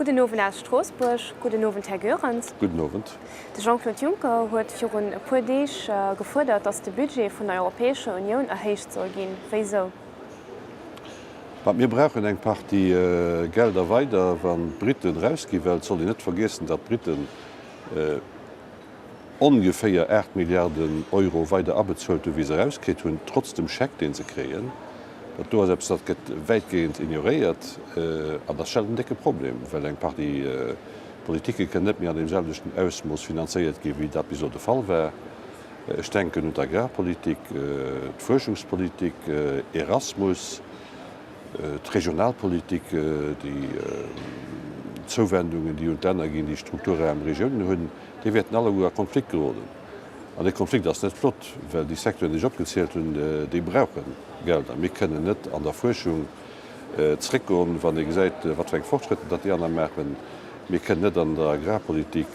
Gudden Owend aus Stroossbuerg. Gudden Owend, Här Goerens. Gudden Owend. De Jean-Claude Juncker huet virun e puer Deeg gefuerdert, datt de Budget vun der Europäescher Unioun erhéicht soll ginn. Wéisou? Ma mir brauchen eng Partie Gelder weider, wann d'Briten erausginn, well et soll een net vergiessen, datt d'Briten ongeféier 8 Milliarden Euro weider abezuelt hunn, wéi se erauskritt hunn, trotz dem Scheck, dee se kréien. Dat do ass eppes, dat gëtt wäitgehend ignoréiert an dat stellt en décke Problem, well eng Partie Politike kënnen net méi an deem selwechten Ausmooss finanzéiert ginn, wéi dat bis elo de Fall war. Ech denken un d'Agrarpolitik, d'Fuerschungspolitik, Erasmus, d'Regionalpolitik, déi Zouwendungen, déi un d'Länner ginn, déi strukturarm Regiounen hunn. Déi wäerten alleguer a Konflikt geroden. An dee Konflikt ass net flott, well déi Secteuren, déi ech opgezielt hunn, déi brauche Gelder. Mir kënnen net an der Fuerschung zréckgoen, wann ee gesäit, wat fir eng Fortschrëtter datt déi aner maachen. Mir kënnen net an der Agrarpolitik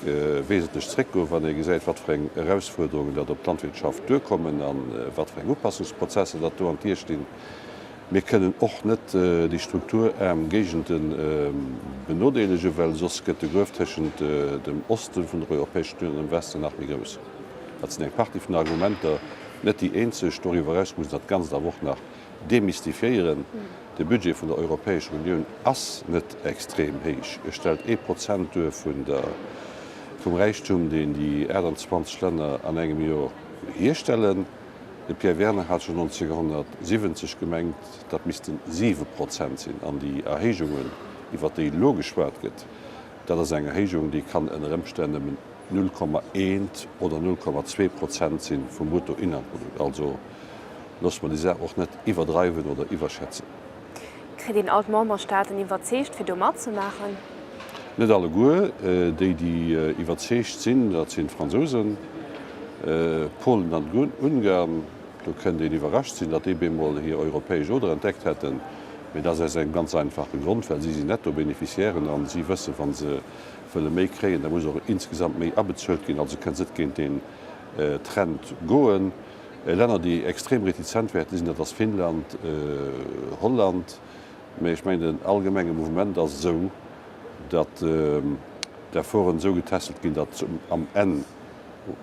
wesentlech zréckgoen, wann ee gesäit, wat fir eng Erausfuerderungen datt op d'Landwirtschaft duerkommen a wat fir eng Upassungsprozesser datt do an d'Dier stinn. Mir kënnen och net déi strukturaarm Géigende benodeelegen, well soss gëtt de Gruef tëschent dem Oste vun der Europäescher Unioun an dem Westen nach méi grouss. Dat sinn eng Partie vun Argumenter, net déi eenzeg. Doriwwer eraus muss een dat Ganzt awer och nach demystifiéieren. De Budget vun der Europäescher Unioun ass net extrem héich. E stellt ee Prozent duer vun der, vum Räichtum, deen déi 28 Länner an engem Joer hierstellen. De Pierre Werner hat schonn 1970 gemengt, dat missten 7 Prozent sinn. An déi Erhéijungen, iwwert déi elo geschwat gëtt, dat ass eng Erhéijung, déi kann ënner Ëmstänn nëmmen 0,1 oder 0,2 Prozent si vum Bruttoinlandprodukt. Also loosse mer déi Saach och net iwwerdreiwen oder iwwerschätzen. Kritt een all d'Memberstaaten iwwerzeegt, fir do matzemaachen? Net alleguer. Déi, déi iwwerzeegt sinn, dat sinn d'Fransousen, Polen an Ungarn. Do kënnt een iwwerrascht sinn, datt déi bemol hir europäesch Oder entdeckt hätten. Mee dat ass aus engem ganz einfache Grond, well si sinn Netto-Beneficiairen a si wëssen, wa se wëlle méi kréien, da muss och insgesamt méi abezuelt ginn. Also kënnt se net géint deen Trend goen. Länner, déi extrem retizent wäerte sinn, dat ass Finnland, Holland. Mä ech mengen, den allgemenge Mouvement ass esou, datt d'Efforten esou getässelt ginn, datt am Enn,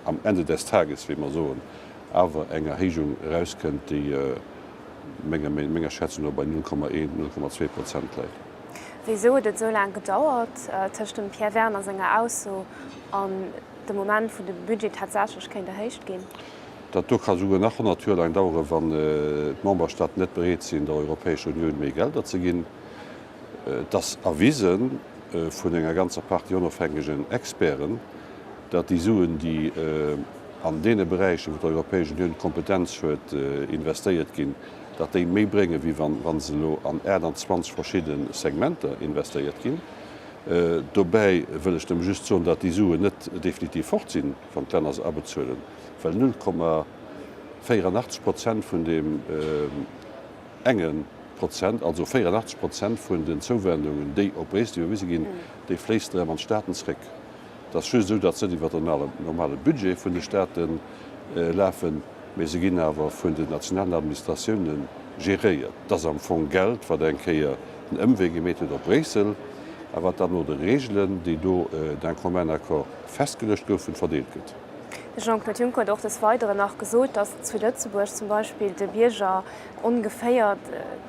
am Ende des Tages, wéi mer soen, awer eng Erhéijung erauskënnt, déi menger menger Schätzung no bei 0,1, 0,2 Prozent läit. Wéisou huet et esou laang gedauert tëscht dem Pierre Werner senger Ausso an dem Moment, wou de Budget tatsächlech kéint erhéicht ginn? Dat do ka souguer nach 100 Joer laang daueren, wann d'Memberstaaten net bereet sinn, der Europäescher Unioun méi Gelder ze ginn. Et ass erwise vun enger ganzer Partie onofhängegen Experten, datt déi Suen, déi an deene Beräicher, wou d'Europäesch Unioun d'Kompetenz huet, investéiert ginn, datt déi méi bréngen, wéi wa se elo an 28 verschidde Segmenter investéiert ginn. Dobäi wëll ech nëmme just soen, datt déi Suen net definitiv fort sinn, wann d'Länner se abezuelen. Well 0,84 Prozent vun deem enge Prozent, also 84 Prozent vun den Zouwendungen, déi op Bréissel iwwerwise ginn, déi fléissen erëm an d'Staaten zréck. Et ass just esou, datt se net iwwer den normale Budget vun de Staate lafen, mä se ginn awer vun den nationalen Administratioune geréiert. Et ass am Fong Geld, wat eng Kéier den Ëmwee gemeet huet op Bréissel a wat dann no de Reegelen, déi do d'un commun accord festgeluecht goufen, verdeelt gëtt. De Jean-Claude Juncker huet och des Weideren nach gesot, datt zu Lëtzebuerg zum Beispill de Bierger ongeféier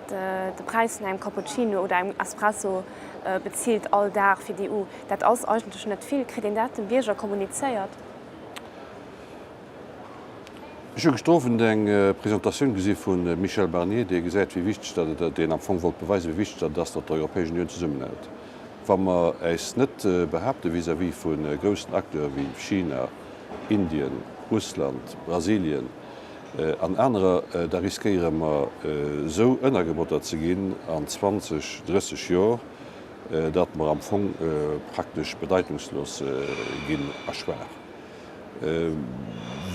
de Präis vun engem Cappuccino oder engem Espresso bezilt all Dag fir d'EU. Dat ass eigentlech net vill. Kritt een dat dem Bierger kommunizéiert? Ech hu gëschter Owend eng Presentatioun gesi vum Michel Barnier, dee gesäit, wéi wichteg dat et, deen am Fong wollt beweisen, wéi wichteg dat et ass, datt d'Europäesch Unioun zesummenhält. Wa mer äis net behaapte vis-à-vis vu groussen Acteure wéi China, Indien, Russland, Brasilien an anerer, da riskéiere mer esou ënnergebottert ze ginn an 20, 30 Jor, datt mer am Fong praktesch bedeitungslos ginn a schwaach.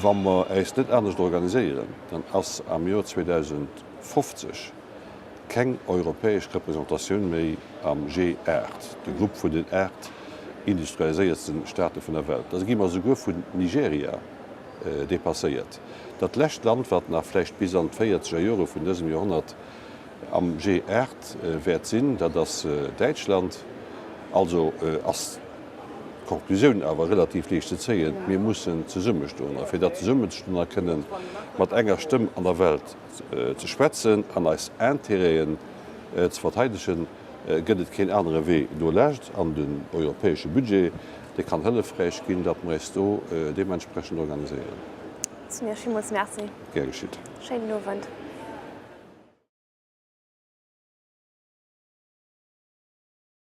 Wa mer äis net anescht organiséieren, dann ass am Jor 2050 keng europäesch Representatioun méi am G8, de Grupp vun den 8 industrialiséiertste Staate vun der Welt. Da gi mer esouguer vun Nigeria depasséiert. Dat lescht Land, wat nach vläicht bis an d'véierzeger Jore vun dësem Joerhonnert am G8 wäert sinn, dat ass Däitschland. Also ass d'Konklusioun awer relativ liicht ze zéien, Mir mussen zesummestoen. A fir datt zesummenzestoen a kënnen mat enger Stëmm an der Welt ze schwätzen an eis Intérêten ze verteidegen, gëtt et keen anere Wee dolaanscht. An den europäesche Budget, dee kann hëllefräich ginn, datt mer eis do deementsprechend organiséieren. Soen Iech villmools Merci. Gär geschitt. Schéinen Owend.